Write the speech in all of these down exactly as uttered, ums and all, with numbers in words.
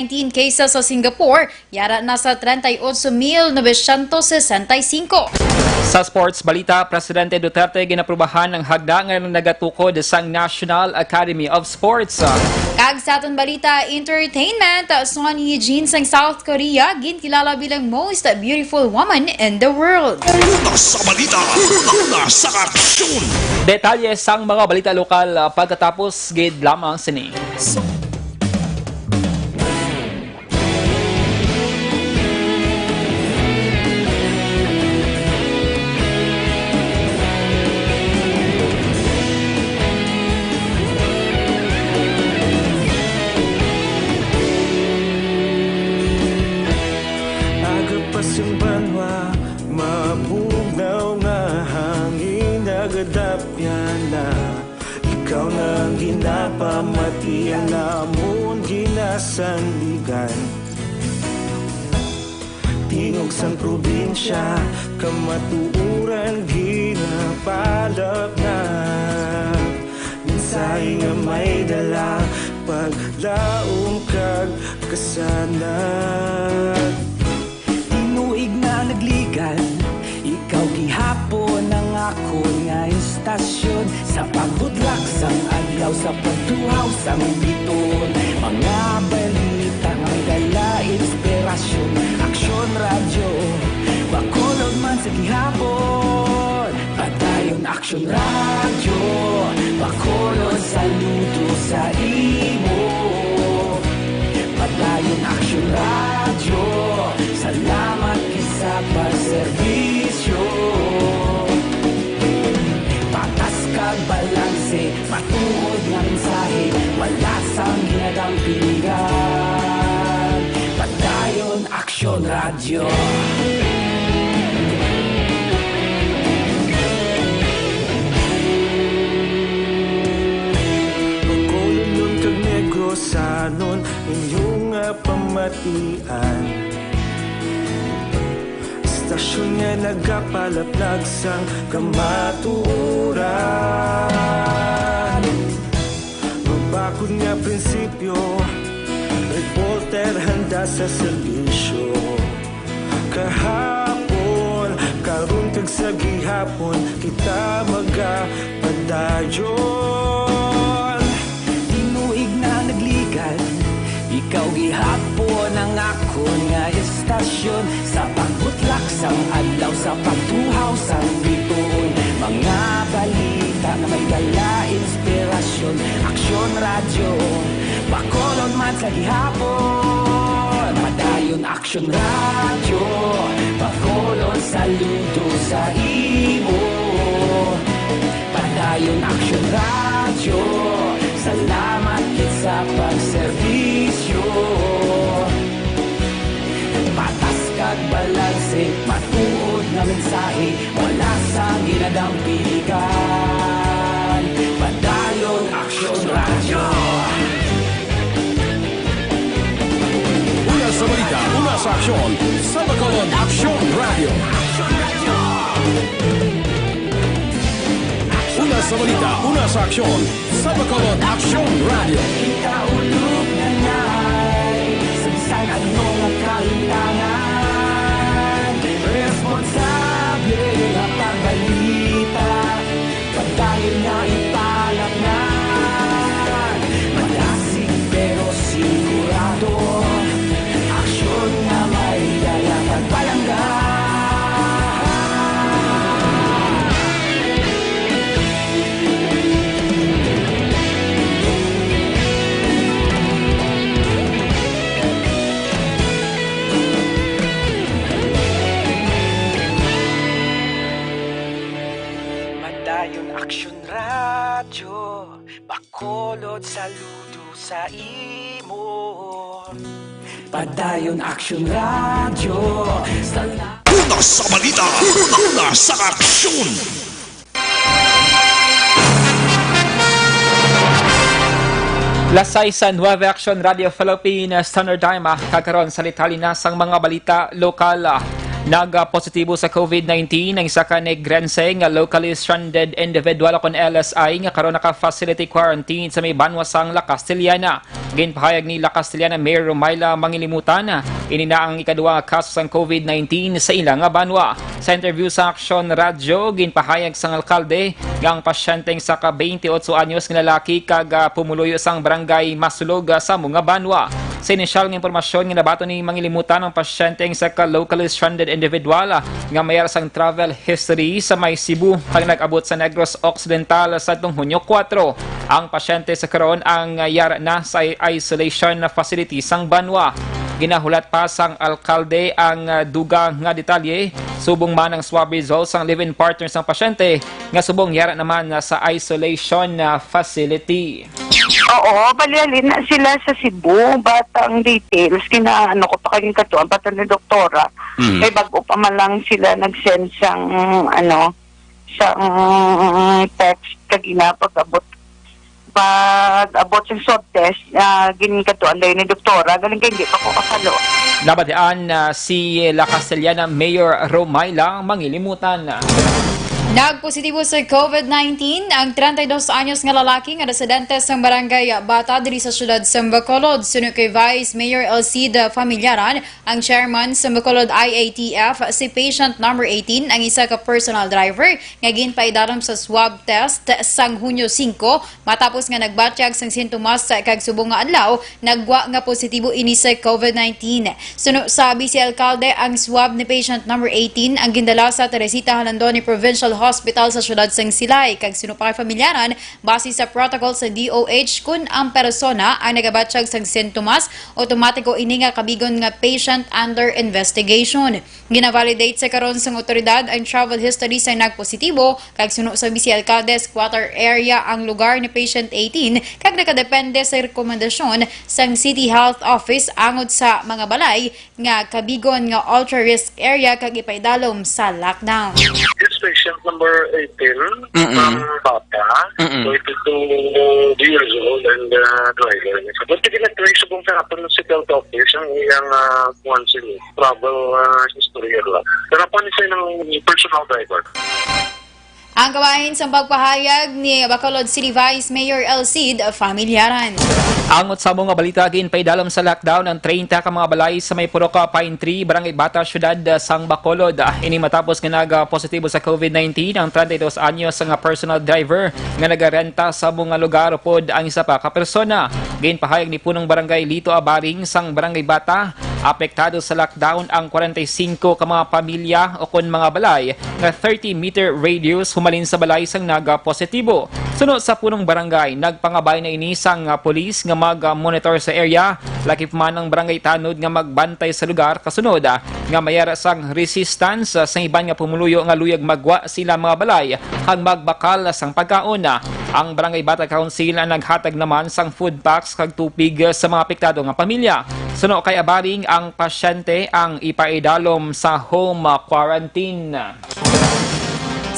nineteen cases sa Singapore, yara na sa treinta y ocho mil novecientos sesenta y cinco. Sa sports balita, Presidente Duterte ginaprubahan ang hagda nga nagatukod sang National Academy of Sports. Kag sa aton balita, entertainment, Son Ye-jin sang South Korea ginkilala bilang most beautiful woman in the world. Una sa balita, una sa aksyon. Detalye sang mga balita lokal, ah, pagkatapos gid lamang sini. Aga pa sing banwa, mabugnaw nga hangin nagadapyan na. Ikaw na ang ginapamati, ang amon ginasandigan. Tingog sang probinsya, kamatuoran ginapalapnag. Mensahe nga may dala, paglaom kag kasanag. Tinuig na nagligan, ikaw gihapon ang akon nga istasyon. Sa pagbutlak sang adlaw, sa pagtuhaw sang biton, mga balita nga may dala inspirasyon. Aksyon Radyo, Bacolod man sa gihapon. Padayon Aksyon Radyo, Bacolod, saludo sa imo. Padayon Aksyon Radyo, salamat gid sa pagserbisyo. Patas kag balanse, matuod nga mensahe, wala sang ginadampingan. Padayon Aksyon Radyo. Bacolodnon kag Negrosanon, inyo nga pamatian. Istasyon nga nagapalaplag sang kamatuoran. Mabakod nga prinsipyo, reporter handa sa serbisyo. Kahapon, karon kag sa gihapon, kita magapadayon. Tinuig na nagligan, ikaw gihapon ang akon nga istasyon. Sa pagbutlak sang adlaw, sa pagtuhaw sang bituon, mga balita nga may dala inspirasyon. Aksyon Radyo, Bacolod man sa gihapon. Padayon Aksyon Radyo, Bacolod, saludo sa imo. Padayon Aksyon Radyo, salamat gid sa pagserbisyo. Patas kag balanse, matuod nga mensahe, wala sang ginadampingan. Padayon Aksyon Radyo. Una sa balita, una sa aksyon, sa Bacolod Aksyon Radyo. Una sa balita, una sa aksyon, sa Bacolod Aksyon Radyo. Ikaulog na na'y sa bisan ano nga kahitangan. Responsable nga pagbalita, padayon nga ipalapnag. Madasig pero sigurado, aksyon nga may dala kag palangga. Padayon Aksyon Radyo, Bacolod, saludo sa imo. Padayon Aksyon Radyo, sala- Una sa balita, una sa aksyon. Las sais nueve Aksyon Radio Philippine Standard Time, ah, kag karon sa detalye na sang mga balita lokal, ah. Nagapositibo sa COVID nineteen ang isa ka Negrense nga locally stranded individual o kon L S I nga karon naka-facility quarantine sa may banwa sang La Castellana. Ginpahayag ni La Castellana Mayor Romaila Mangilimutan, ini na ang ikaduha nga kaso sang COVID nineteen sa ila nga banwa. Sa interview sa Aksyon Radyo, ginpahayag sang alkalde nga ang pasyente ang isa ka twenty-eight anyos nga lalaki kag, ah, pumuluyo sang barangay Masulog, ah, sa amo nga banwa. Sa inisyal nga impormasyon nga nabaton ni Mangilimutan, ang pasyente ang isa ka locally stranded individual, ah, nga may ara sang travel history sa may Cebu kag nag-abot sa Negros Occidental sa atong Hunyo kuwatro. Ang pasyente sa karon ang, ah, yara na sa isolation facility sang banwa. Ginahulat pa sang alkalde ang, ah, dugang nga detalye, subong man ang swab results sang live-in partner sang pasyente nga subong yara naman, ah, sa isolation, ah, facility. Oo, bali, halin na sila sa Cebu, but ang details, kina-, ano ko pa kaging katuan, pa ni doktora. Mm. Kay bago pa man lang sila nag-send sang, ano, sang text kagina pag-abot, pag-abot sang swab test, ah, ginkatuan dayon ni doktora, galing kay hindi pa ko kasalo. Nabatian na si La Castellana Mayor Romaila Mangilimutan. Nagpositibo sa COVID nineteen ang treinta y dos anyos nga lalaki nga residente sa Barangay Bata diri sa siyudad sa Bacolod. Suno kay Vice Mayor Elcida Familiaran, ang chairman sa Bacolod I A T F, si patient number eighteen ang isa ka personal driver nga ginpaidalom sa swab test sang Hunyo singko, matapos nga nagbatyag sang sintomas kag subong nga adlaw, nagwa nga positibo ini sa COVID nineteen. Suno sa Vice Alkalde, ang swab ni patient number eighteen ang gindala sa Teresita Jalandoni Provincial Hospital sa siyudad sang Silay, kag suno pa kay familiaran, base sa protocol sa D O H, kun ang persona ang nagabatyag sang sintomas, automatiko ini nga kabigon nga patient under investigation. Gina-validate sa karon sang awtoridad ang travel history sang nagpositibo, kag suno sa Vice Alkalde, squatter area ang lugar ni patient eighteen, kag nakadepende sa rekomendasyon sang City Health Office angod sa mga balay nga kabigon nga ultra-risk area kag ipaidalom sa lockdown. This patient number eighteen, Mm-mm. From Bata, Mm-mm. twenty-two years old and, uh, driver. So, pwede na trace kung sa hapon sa City Health Office ang iyang, uh, kuwan sila, travel, uh, history lang. Pero pa ni siya ng personal driver. Ang kabahin sang pagpahayag ni Bacolod City Vice Mayor Elcid Familiaran. Angot sa amo nga balita, ginpaidalom sa lockdown ang treinta ka mga balay sa may Purok Pine Tree, Barangay Bata, Siyudad sang Bacolod. Ini matapos nga nagapositibo sa COVID nineteen ang treinta y dos anyos nga personal driver nga nagarenta sa amo nga lugar upod ang isa pa ka persona. Ginpahayag ni Punong Barangay Lito Abaring sang Barangay Bata, apektado sa lockdown ang kwarenta y singko ka mga pamilya o kon mga balay nga thirty meter radius humalin sa balay sang nagapositibo. Suno sa punong barangay, nagpangabay na ini sang, ah, pulis nga mag-monitor sa area, lakip man ang barangay tanod nga magbantay sa lugar kasunod, ah, nga may ara sang resistance, ah, sang iban nga pumuluyo nga luyag magwa sila mga balay kag magbakal sang pagkaon. Ang Barangay Bata Council ang naghatag naman sang food packs kag tubig sa mga apektado nga pamilya. Suno kay Abaring, ang pasyente ang ipaidalom sa home quarantine.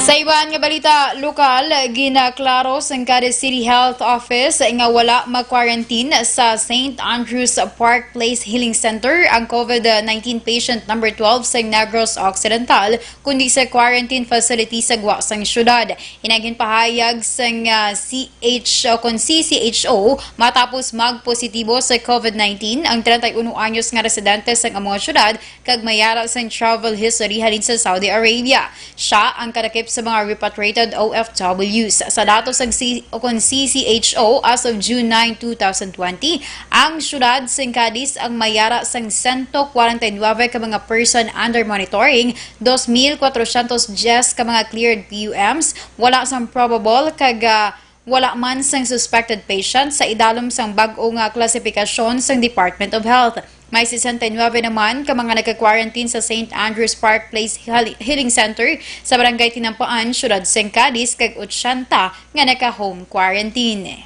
Sa iban nga balita lokal, ginaklaro sang Cadiz City Health Office nga wala mag-quarantine sa Saint Andrew's Park Place Healing Center ang COVID nineteen patient number twelve sa Negros Occidental, kundi sa quarantine facility sa gwa sang syudad. Ini ang ginpahayag sang, ah, C H o kon C C H O matapos magpositibo sa COVID nineteen ang treinta y uno anyos nga residente sang amo nga syudad kag may ara sang travel history halin sa Saudi Arabia. Siya ang kadakip sa mga repatriated O F Ws. Sa datos sang C-, o kon C C H O, as of June nine, two thousand twenty, ang syudad sang Cadiz ang may ara sang sento kwarenta y nuebe ka mga person under monitoring, dos mil kwatrosyentos dyes ka mga cleared P U Ms, wala sang probable kag, ah, wala man sang suspected patient sa idalom sang bag-o nga klasifikasyon sang Department of Health. May sesenta y nuebe naman ka mga nagka-quarantine sa Saint Andrew's Park Place Hal-, Healing Center sa Barangay Tinampaan, Siyudad sang Cadiz, kag otsenta nga naka-home quarantine.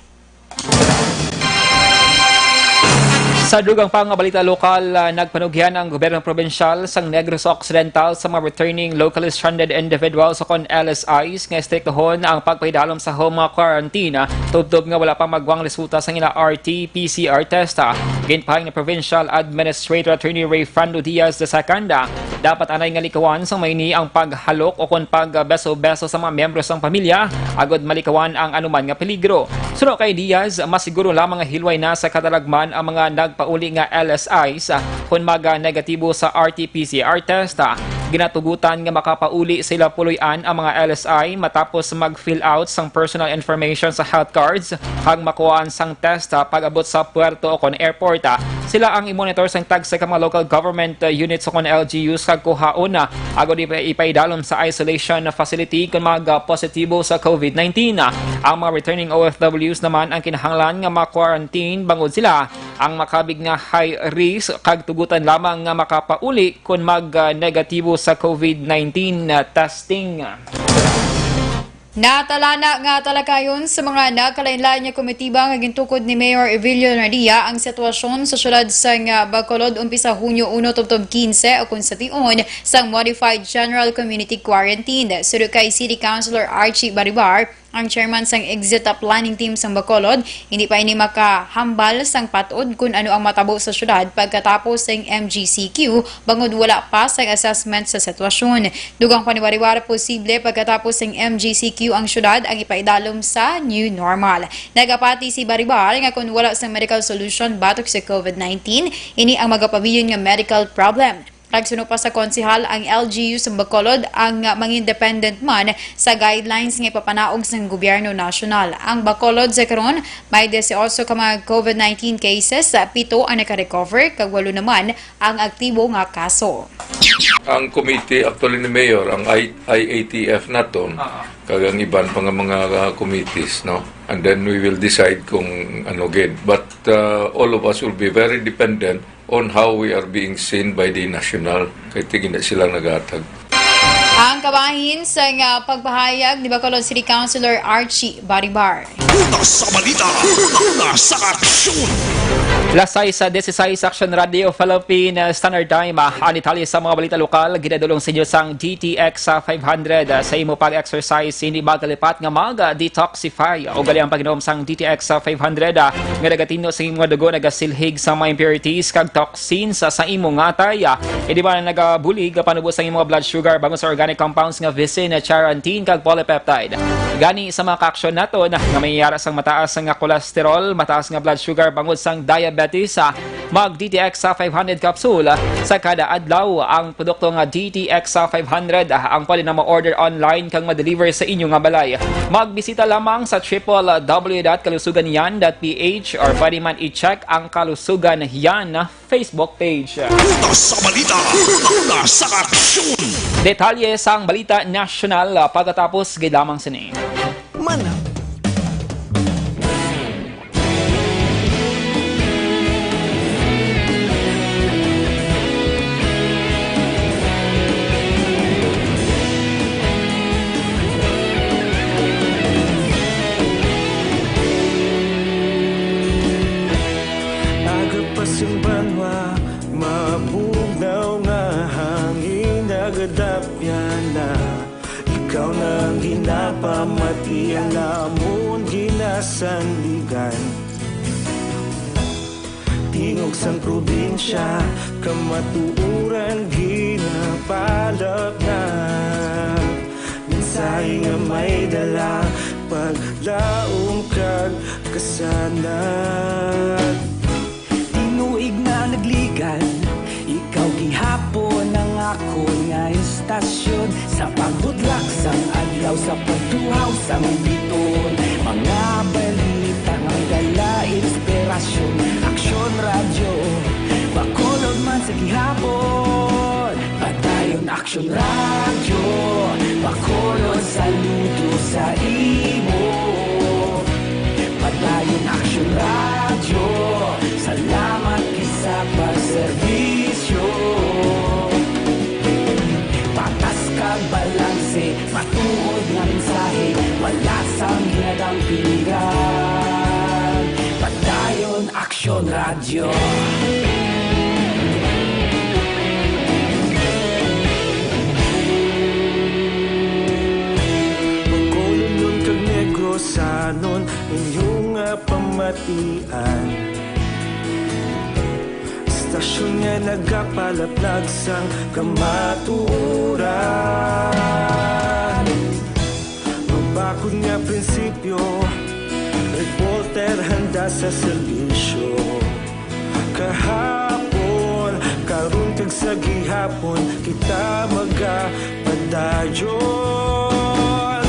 Sa dugang pa nga balita lokal, ah, nagpanugyan ang gobyerno probinsyal sang Negros Occidental sa mga returning locally stranded individuals o kon L S Is nga estriktohon ang pagpaidalom sa home quarantine, ah, tubtob nga wala pa magwang resulta sang ila R T P C R test, ah. Ginpahayag ni Provincial Administrator Attorney Rayfrando Diaz the second, ah, Dapat anay nga likawan sang may ni ang paghalok o kon pagbeso-beso sa mga miyembro sang pamilya agod malikawan ang anuman nga peligro. Suno kay Diaz, mas siguro lamang nga hilway na sa kadalagman ang mga nagpauli nga L S Is, ah, kon maga negatibo sa R T P C R test. Ah, ginatugutan nga makapauli sila puloy-an ang mga L S I matapos mag-fill out sang personal information sa health cards kag makuhaan sang test, ah, pag-abot sa puerto o kon airport. Ah, sila ang i-monitor sang tagsa ka mga local government, ah, units o kon L G Us kag kuhaon, ah, agod ipa-, ipaidalom sa isolation facility kon mag, ah, positibo sa COVID nineteen. Ah, ang mga returning O F Ws naman ang kinahanglan nga ma-quarantine bangod sila ang makabig nga high risk kag tugutan lamang nga makapauli kon mag, ah, negatibo sa COVID nineteen, ah, testing. Natalana nga talakayon sa mga nagkalainlain nga komitiba nga gintukod ni Mayor Evilio Nadia ang sitwasyon sa siyudad sang Bacolod umpisa Hunyo uno tubtob kinse, o kon sa tion sang Modified General Community Quarantine. Suno kay City Councilor Archie Baribar, ang chairman sang Exit Planning Team sang Bacolod, hindi pa ini makahambal sang patod kon ano ang matabo sa siyudad pagkatapos sang M G C Q, bangod wala pa sang assessment sa sitwasyon. Dugang pa ni Baribar, posible pagkatapos sang M G C Q ang siyudad ang ipaidalom sa new normal. Nagapati si Baribar nga kon wala sang medical solution batok sa COVID nineteen, ini ang magapabilin nga medical problem. Kag suno pa sa konsehal, ang L G U sa Bacolod ang mangin dependent man sa guidelines nga ipapanaog sang gobyerno nasyonal. Ang Bacolod sa karon may dieciocho ka mga COVID nineteen cases, pito ang naka-recover, kag walo naman ang aktibo nga kaso. Ang committee, actually, ni Mayor, ang I-, I A T F naton, Ah. kag ang iban pa nga mga, uh, committees, no? And then we will decide kung ano gid. But, uh, all of us will be very dependent on how we are being seen by the national, kay tigina sila naghatag. Ang kabahin sang, ah, pagpahayag ni Bacolod City Councilor Archie Baribar. Una sa balita, una sa aksyon. Las sais sa dieciséis Action Radio Philippine Standard Time. Ah, ang detalye sa mga balita lokal, ginadulong sa inyo sang D T X five hundred. Ah, sa imo pag-exercise, hindi magkalipat nga mag-detoxify. Ugali ang pag-inom sang D T X five hundred, ah, nga nagatinlo sa imo dugo, nagasilhig sa mga impurities kag toxins sa, sa imo nga atay. Ah, hindi man nagabulig panubo sang imo blood sugar bangod sa organic compounds nga vicin, charantin, kag polypeptide. Gani sa mga kaaksyon naton nga may yara sang mataas nga cholesterol, mataas nga blood sugar bangod sang diabetes, ah, mag D T X five hundred capsule sa kada adlaw. Ang produkto nga D T X five hundred, ah, ang pwede na ma-order online kag ma-deliver sa inyo nga balay. Magbisita lamang sa triple W dot kalusugan yan dot P H or pwede man i-check ang Kalusugan Yan Facebook page. Una sa balita, una sa aksyon. Detalye sang balita nasyonal, ah, pagkatapos gid lamang sini. Mana. Aga pa sing banwa, mabugnaw nga hangin nagadapyan na. Ikaw na ang ginapamati, ang amon ginasandigan. Tingog sang probinsya, kamatuoran ginapalapnag. Mensahe nga may dala, paglaom kag kasanag. Tinuig na nagligan, ikaw gihapon ang akon nga istasyon. Sa pagbudlak sang adlaw, sa pagtuhaw sang biton, mga balita nga dala inspirasyon. Aksyon Radyo, Bacolod man sa gihapon. Padayon Aksyon Radyo, Bacolod, saludo sa imo. Padayon Aksyon Radyo, salamat gid sa pagserbisyo. Patas kag balanse, matuod nga mensahe, wala sang ginadampingan. Padayon Aksyon Radyo. Bacolodnon kag Negrosanon, inyo nga pamatian. Stasyon nga nagapalaplag sang kamatuoran. Magbakod nga prinsipyo, reporter handa sa serbisyo. Kahapon, karon kag sa gihapon, kita magapadayon.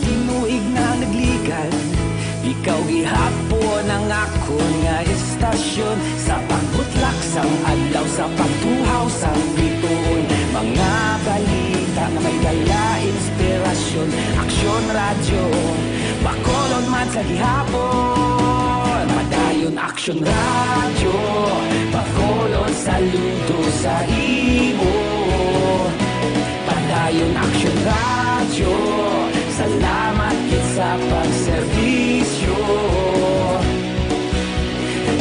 Tinuig na nagligad, ikaw gihapon ang akon nga istasyon. Sa pagbutlak sang adlaw, sa pagtuhaw sang bituon, mga balita nga may dala inspirasyon. Aksyon Radyo, Bacolod man sa gihapon. Padayon Aksyon Radyo, Bacolod, saludo sa imo. Padayon Aksyon Radyo, salamat gid sa pagserbisyo.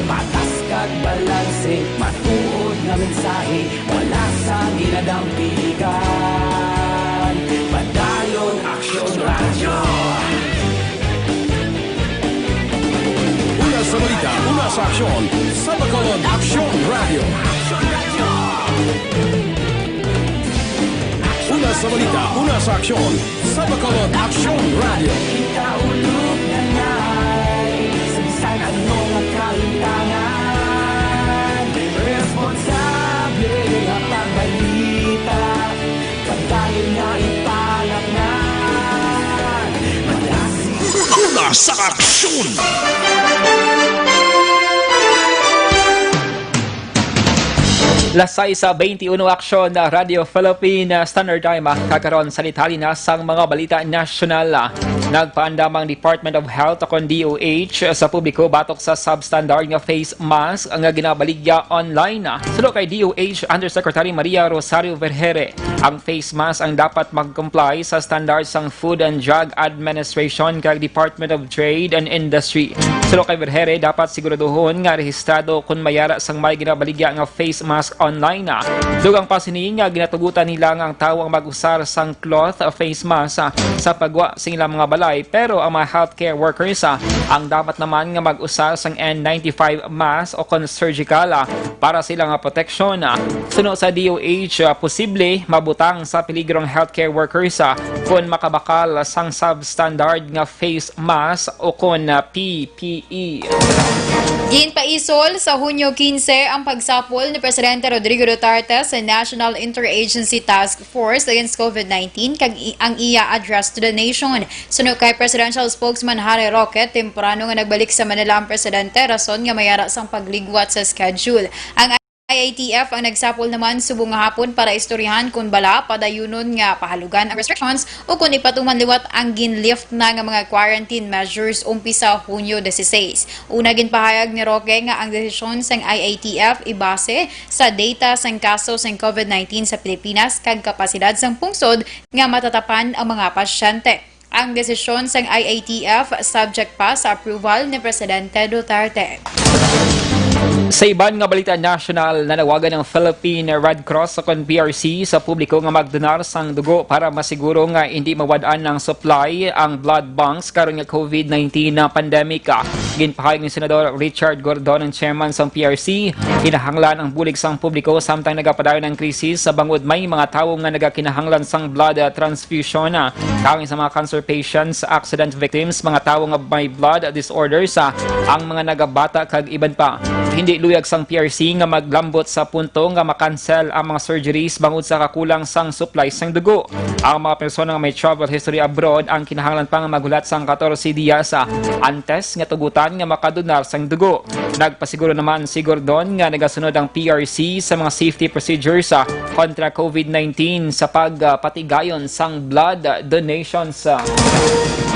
Patas kag balanse, matuod nga mensahe, wala sa ginadampigan. Padayon Aksyon Radyo. Una sa balita, una sa aksyon, sa Bacolod Aksyon Radyo. Una sa balita, una sa aksyon, sa Bacolod Aksyon Radyo. Kita ulog na ngay, sa bisan anong kalintangan, responsable nga pagbalita, padayon nga ipalatnan. Malasi Una sa aksyon. Las sais sa twenty-one, aksyon na Radyo Philippine Standard Time. Kakaron, salitali na sang mga balita nasyonal. Nagpaandam ang Department of Health, kon D O H, sa publiko batok sa substandard nga face mask nga ginabaligya online. Suno kay D O H Undersecretary Maria Rosario Vergeire, ang face mask ang dapat mag-comply sa standard sang Food and Drug Administration kag Department of Trade and Industry. Suno kay Vergeire, dapat siguraduhon nga rehistrado kon may ara sang may ginabaligya nga face mask online. Dugang pa sini nga ginatugutan nila nga ang tawo ang mag-usar sang cloth face mask sa pagwa sa ilang mga balay, pero ang mga healthcare workers ang dapat naman nga mag-usar sang N ninety-five mask o kon surgical para sa ilang proteksyon. Suno sa D O H, posible mabutang sa peligro ang healthcare workers kon makabakal sang substandard nga face mask o kon P P E. Ginpaisol sa Hunyo quince ang pagsapol ni Presidente Rodrigo Duterte sa National Interagency Task Force Against COVID nineteen kag i-, ang iya address to the nation. Suno kay Presidential Spokesman Harry Roque, temprano nga nagbalik sa Manila ang presidente, rason nga may ara sang pagligwat sa schedule. Ang I A T F ang nagsapol naman subong nga hapon para istoryahan kon bala padayunon nga pahalugan ang restrictions o kon ipatuman liwat ang ginlift na nga mga quarantine measures umpisa Hunyo dieciséis. Una, ginpahayag ni Roque nga ang desisyon sang I A T F ibase sa data sang kaso sang COVID nineteen sa Pilipinas kag kapasidad sang pungsod nga matatapan ang mga pasyente. Ang desisyon sang I A T F subject pa sa approval ni Presidente Duterte. Sa iban nga balita nasyonal, nanawagan ang Philippine Red Cross o kon P R C sa publiko nga magdonar sang dugo para masiguro nga hindi mawad-an ang supply ang blood banks karon nga COVID nineteen na pandemic. Ginpahayag ni Senador Richard Gordon, ang chairman sang P R C, kinahanglan ang bulig sang publiko samtang nagapadayon ang krisis sa bangod may mga tawo nga nagakinahanglan sang blood, ah, transfusion, ah, kaangay sa mga cancer patients, accident victims, mga tawo nga may blood disorders, ah, ang mga nagabata kag iban pa. Hindi luyag sang P R C nga maglambot sa punto nga makansel ang mga surgeries bangod sa kakulang sang supply sang dugo. Ang mga persona nga may travel history abroad ang kinahanglan pa nga maghulat sang katorse dias, ah, antes nga tugutan nga makadonar sang dugo. Nagpasiguro naman si Gordon nga nagasunod ang P R C sa mga safety procedures, ah, kontra COVID nineteen sa pagpatigayon sang blood donations.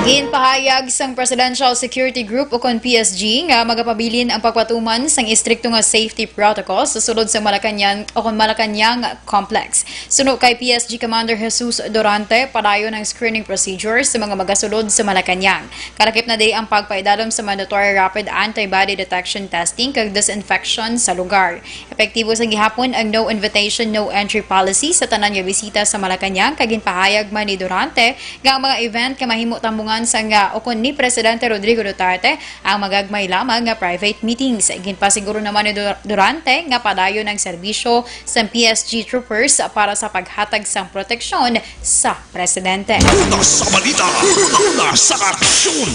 Ginpahayag sang Presidential Security Group o kon P S G nga magapabilin ang pagpatuman sang istrikto nga safety protocols sa sulod sa Malacañang o kon Malacañang Complex. Suno kay P S G Commander Jesus Durante, padayon ang screening procedure sa mga magasulod sa Malacañang. Kalakip na diri ang pagpaidalom sa mandatory rapid antibody detection testing kag disinfection sa lugar. Epektibo sa gihapon ang no invitation, no entry entry policy sa tanan nga bisita sa Malacañang, kag ginpahayag man ni Durante nga ang mga event nga mahimo tambungan sang, ah, ukon ni Presidente Rodrigo Duterte ang magagmay lamang nga private meetings. Ginpasiguro naman ni Dur-, Durante nga padayon ang serbisyo sa P S G troopers para sa paghatag sang proteksyon sa presidente. Una sa balita, una sa aksyon.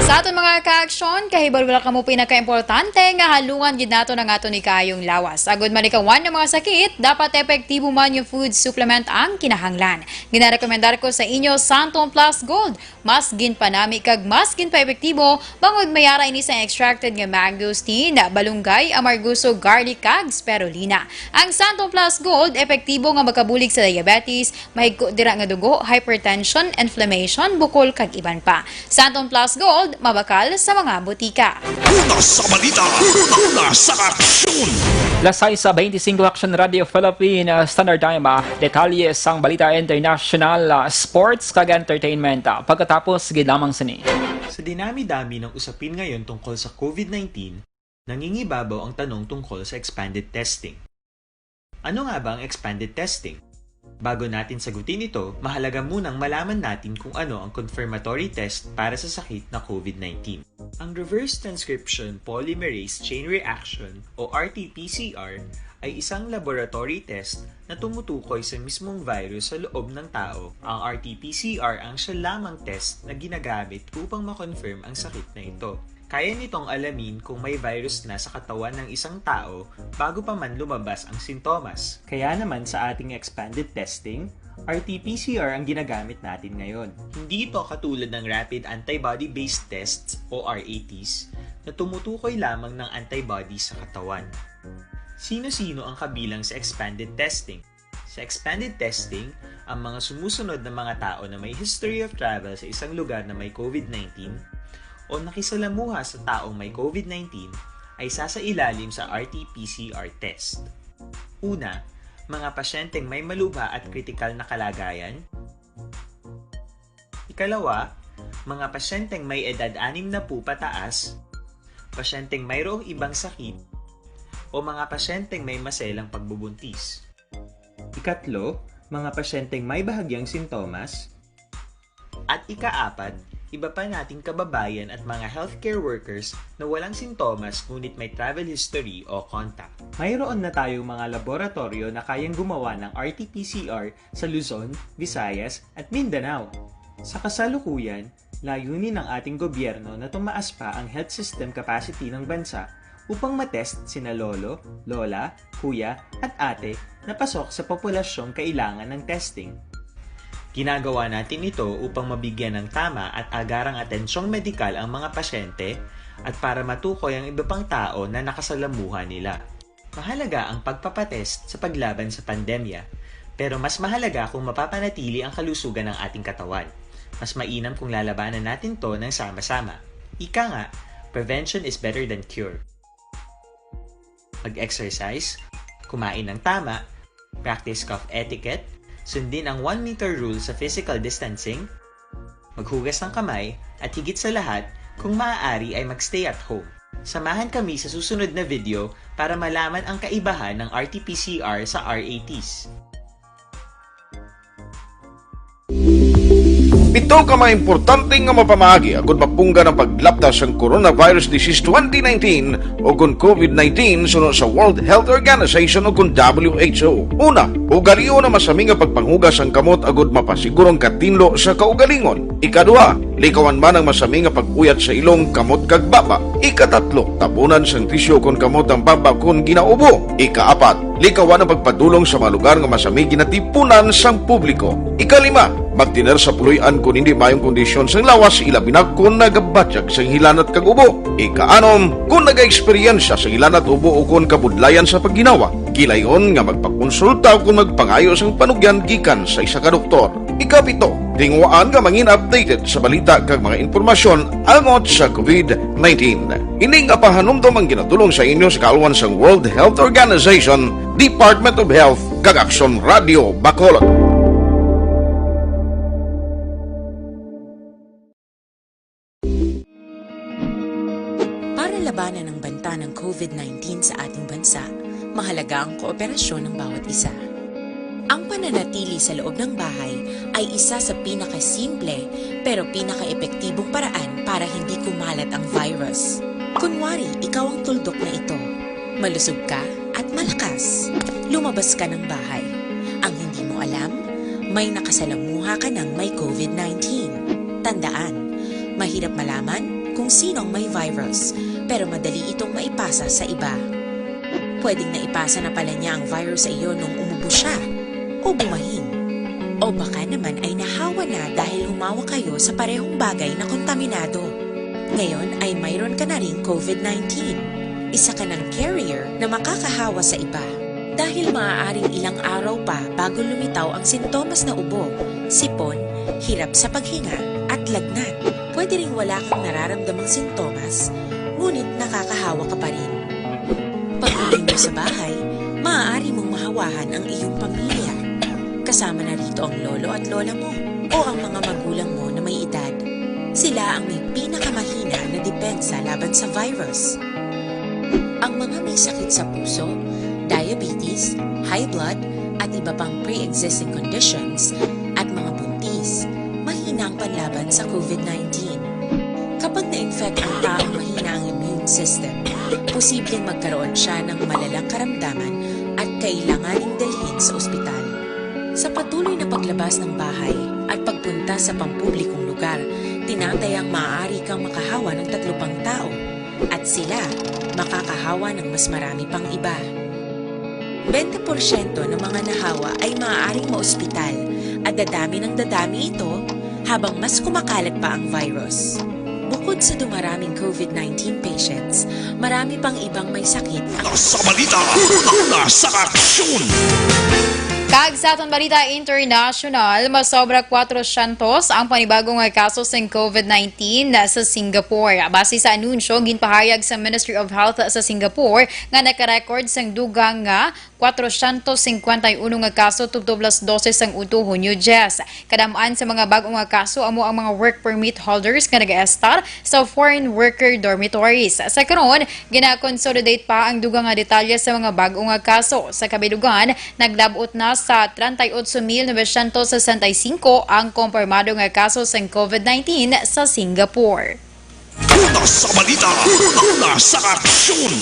Sa aton mga kaaksyon, kahibalo lang kamo pinakaimportante nga halungan gid nato ang aton ikayong lawas. Agud malikawan ang mga sakit, dapat epektibo man nga food supplement ang kinahanglan. Ginarekomendar ko sa inyo Santon Plus Gold. Mas ginpanami kag mas ginpaepektibo bangod may ara ini sa extracted nga mangosteen, balunggay, amargoso, garlic, kag spirulina. Ang Santon Plus Gold epektibo nga makabulig sa diabetes, mahigko dira nga dugo, hypertension, inflammation, bukol, kag iban pa. Santon Plus Gold, mabakal sa mga butika. Una sa balita, una sa aksyon. Las sais sa twenty-five Action Radio Philippine, ah, Standard Time, ah, detalye sang balita international, ah, sports, kag entertainment, ah, pagkatapos gid lamang sini. Sa dinami-dami ng usapin ngayon tungkol sa COVID-nineteen, nangingibabaw ang tanong tungkol sa expanded testing. Ano nga ba ang expanded testing? Bago natin sagutin ito, mahalaga munang malaman natin kung ano ang confirmatory test para sa sakit na COVID-nineteen. Ang reverse transcription polymerase chain reaction o R T P C R ay isang laboratory test na tumutukoy sa mismong virus sa loob ng tao. Ang R T P C R ang siya lamang test na ginagamit upang ma-confirm ang sakit na ito. Kaya nitong alamin kung may virus na sa katawan ng isang tao bago pa man lumabas ang sintomas. Kaya naman sa ating expanded testing, R T P C R ang ginagamit natin ngayon. Hindi ito katulad ng rapid antibody-based tests o R A Ts na tumutukoy lamang ng antibody sa katawan. Sino-sino ang kabilang sa expanded testing? Sa expanded testing, ang mga sumusunod na mga tao na may history of travel sa isang lugar na may COVID-nineteen o nakisalamuha sa taong may COVID-nineteen ay sasailalim sa R T P C R test. Una, mga pasyenteng may malubha at kritikal na kalagayan. Ikalawa, mga pasyenteng may edad anim na po pataas, pasyenteng mayroong ibang sakit, o mga pasyenteng may maselang pagbubuntis. Ikatlo, mga pasyenteng may bahagyang sintomas. At ikaapat, iba pa nating kababayan at mga healthcare workers na walang sintomas ngunit may travel history o contact. Mayroon na tayong mga laboratoryo na kayang gumawa ng R T P C R sa Luzon, Visayas, at Mindanao. Sa kasalukuyan, layunin ng ating gobyerno na tumaas pa ang health system capacity ng bansa upang matest sina lolo, lola, kuya, at ate na pasok sa populasyong kailangan ng testing. Ginagawa natin ito upang mabigyan ng tama at agarang atensyong medikal ang mga pasyente at para matukoy ang iba pang tao na nakasalamuha nila. Mahalaga ang pagpapatest sa paglaban sa pandemya, pero mas mahalaga kung mapapanatili ang kalusugan ng ating katawan. Mas mainam kung lalabanan natin 'to ng sama-sama. Ika nga, prevention is better than cure. Mag-exercise, kumain ng tama, practice cough etiquette, sundin ang one meter rule sa physical distancing, maghugas ng kamay, at higit sa lahat, kung maaari ay mag-stay at home. Samahan kami sa susunod na video para malaman ang kaibahan ng R T P C R sa R A Ts. Pito ka mga importante nga mapamaagi agud mapunggan ang paglapta sang coronavirus disease twenty nineteen o kon COVID nineteen suno sa World Health Organization o kon W H O. Una, ugalion ang masami nga pagpanghugas sang kamot agud mapasiguro ang katinlo sa kaugalingon. Ikaduha, likawan man ang masami nga pag-uyat sa ilong, kamot, kag baba. Ikatatlo, tabunan sang tisyu kon kamot ang baba kon ginaubo. Ikaapat, likawan ang pagpadulong sa mga lugar nga masami ginatipunan sang publiko. Ikalima, magtener sa puloy-an kon hindi maayong kondisyon sang lawas, ilabi na kon nagabatyag sang hilanat kag ubo. Ikaanom, kon nagaeksperyensya sang hilanat, ubo, o kon kabudlayan sa pagginawa, gilayon nga magpakonsulta o kon magpangayo sang panugyan gikan sa isa ka doktor. Ikapito, tinguhaan nga mangin updated sa balita kag mga impormasyon angot sa COVID nineteen. Ini nga pahanumdom ang ginatulong sa inyo sa kaalwan sang World Health Organization, Department of Health, kag Aksyon Radio Bacolod. Para labanan ang banta ng COVID nineteen sa ating bansa, mahalaga ang kooperasyon ng bawat isa. Ang pananatili sa loob ng bahay ay isa sa pinakasimple pero pinakaepektibong paraan para hindi kumalat ang virus. Kunwari, ikaw ang tuldok na ito. Malusog ka at malakas. Lumabas ka ng bahay. Ang hindi mo alam, may nakasalamuha ka ng may covid nineteen. Tandaan, mahirap malaman kung sino ang may virus, pero madali itong maipasa sa iba. Pwedeng naipasa na pala niya ang virus sa iyo nung umubo siya, o bumahin. O baka naman ay nahawa na dahil humawak kayo sa parehong bagay na kontaminado. Ngayon ay mayroon ka na ring covid nineteen. Isa ka ng carrier na makakahawa sa iba. Dahil maaaring ilang araw pa bago lumitaw ang sintomas na ubo, sipon, hirap sa paghinga, at lagnat. Pwede ring wala kang nararamdamang sintomas, ngunit nakakahawa ka pa rin. Pag-uwi mo sa bahay, maaari mong mahawahan ang iyong pamilya. Kasama na rito ang lolo at lola mo o ang mga magulang mo na may edad. Sila ang may pinakamahina na depensa laban sa virus. Ang mga may sakit sa puso, diabetes, high blood, at iba pang pre-existing conditions, at mga buntis, mahina ang panlaban sa covid nineteen. Kapag na-infect ang taong mahina ang immune system, posibleng magkaroon siya ng malalang karamdaman at kailanganing dalhin sa ospital. Sa patuloy na paglabas ng bahay at pagpunta sa pampublikong lugar, tinatayang maaari kang makahawa ng tatlo pang tao at sila makakahawa ng mas marami pang iba. Bente porsyento ng mga nahawa ay maaaring maospital at dadami ng dadami ito habang mas kumakalat pa ang virus. Bukod sa dumaraming covid nineteen patients, marami pang ibang may sakit ang Sa balita, una sa aksyon. Kag sa aton balita international, masobra kwatrosyentos ang panibagong nga kaso sang covid nineteen sa Singapore. Base sa anunsyo ginpahayag sa Ministry of Health sa Singapore nga naka-record sang dugang nga kwatrosyentos singkwenta y uno nga kaso tubtob las dose sang udto, Hunyo diyes. Kadam-an sa mga bag-o nga kaso amo ang mga work permit holders nga nagaestar sa foreign worker dormitories. Sa karon, gina-consolidate pa ang dugang nga detalye sa mga bag-o nga kaso. Sa kabilugan, naglab-ot na sa treinta y ocho mil novecientos sesenta y cinco ang kompirmado nga kaso sang covid nineteen sa Singapore. Una sa balita, una sa aksyon.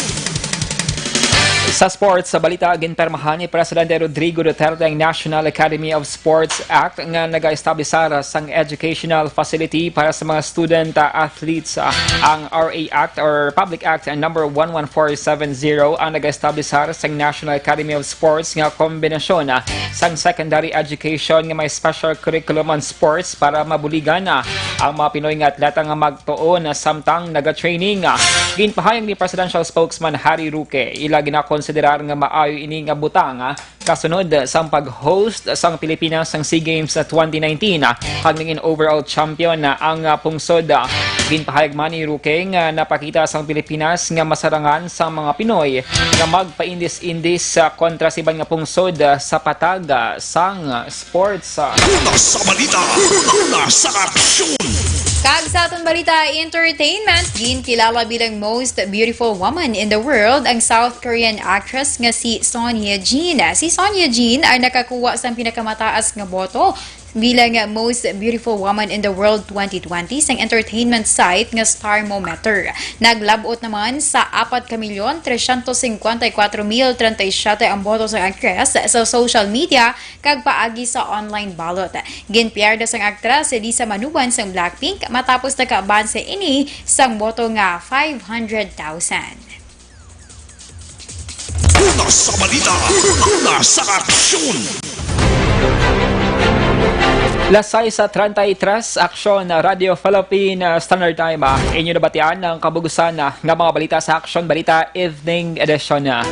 Sa sports, sa balita, ginpermahan ni Presidente Rodrigo Duterte ang National Academy of Sports Act nga nagaestablisar sang educational facility para sa mga student, ah, athletes. Ah, ang R A Act or Public Act number one one four seven zero ang nagaestablisar sang National Academy of Sports nga kombinasyon, ah, sang secondary education nga may special curriculum on sports para mabuligan, ah, ang mga Pinoy nga atleta nga magtuon, ah, samtang naga-training. Ah, ginpahayag ni Presidential Spokesman Harry Roque, ila ginakonsiderar nga maayo ini nga butang, ah, kasunod sang pag-host sang Pilipinas sang SEA Games twenty nineteen, ah, kag naging overall champion na ang, ah, pungsod. Ah, ginpahayag man ni Roque nga napakita sang Pilipinas nga masarangan sang mga Pinoy nga magpaindis-indis, ah, kontra sa iban nga pungsod, ah, sa patag, ah, sang sports. Una sa balita, una sa aksyon. Kag sa aton balita entertainment, ginkilala bilang most beautiful woman in the world ang South Korean actress nga si Son Ye Jin. Si Son Ye Jin ang nakakuha sang pinakamataas nga boto bilang most beautiful woman in the world twenty twenty sang entertainment site nga Starmometer. Naglab-ot naman sa apat ka milyon tresyentos singkwenta y kuwatro mil treinta y siyete ang boto sang actress sa social media kag paagi sa online ballot. Ginpierde sang aktres si Lisa Manoban sang Blackpink matapos nakabanse ini sang boto nga five hundred thousand. Una sa balita, una sa aksyon. Las sais treinta y tres, Aksyon, Radio Philippine, ah, Standard Time, ah. Inyo nabatian ang kabug-usan, ah, nga mga balita sa Aksyon Balita Evening Edition, ah.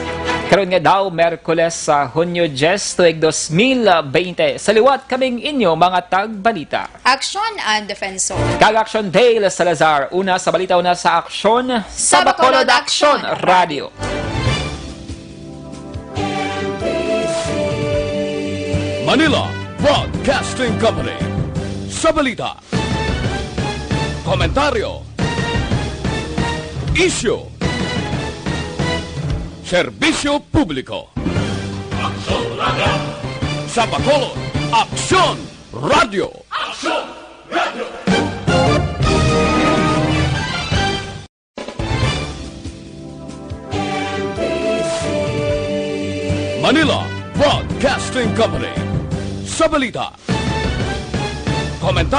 Karon nga daw, Merkules, sa Hunyo diyes, tuig dos mil baynte. Sa liwat, kaming inyo mga tagbalita. Aksyon and Defensor. Kag Aksyon Dale Salazar. Una sa balita, una sa aksyon. Sa Bacolod Aksyon Radio. Manila Broadcasting Company. Sa balita, komentaryo, isyu, serbisyo publiko. Sa Bacolod, Aksyon Radio. Aksyon Radio. Manila Broadcasting Company. Sa balita, komentaryo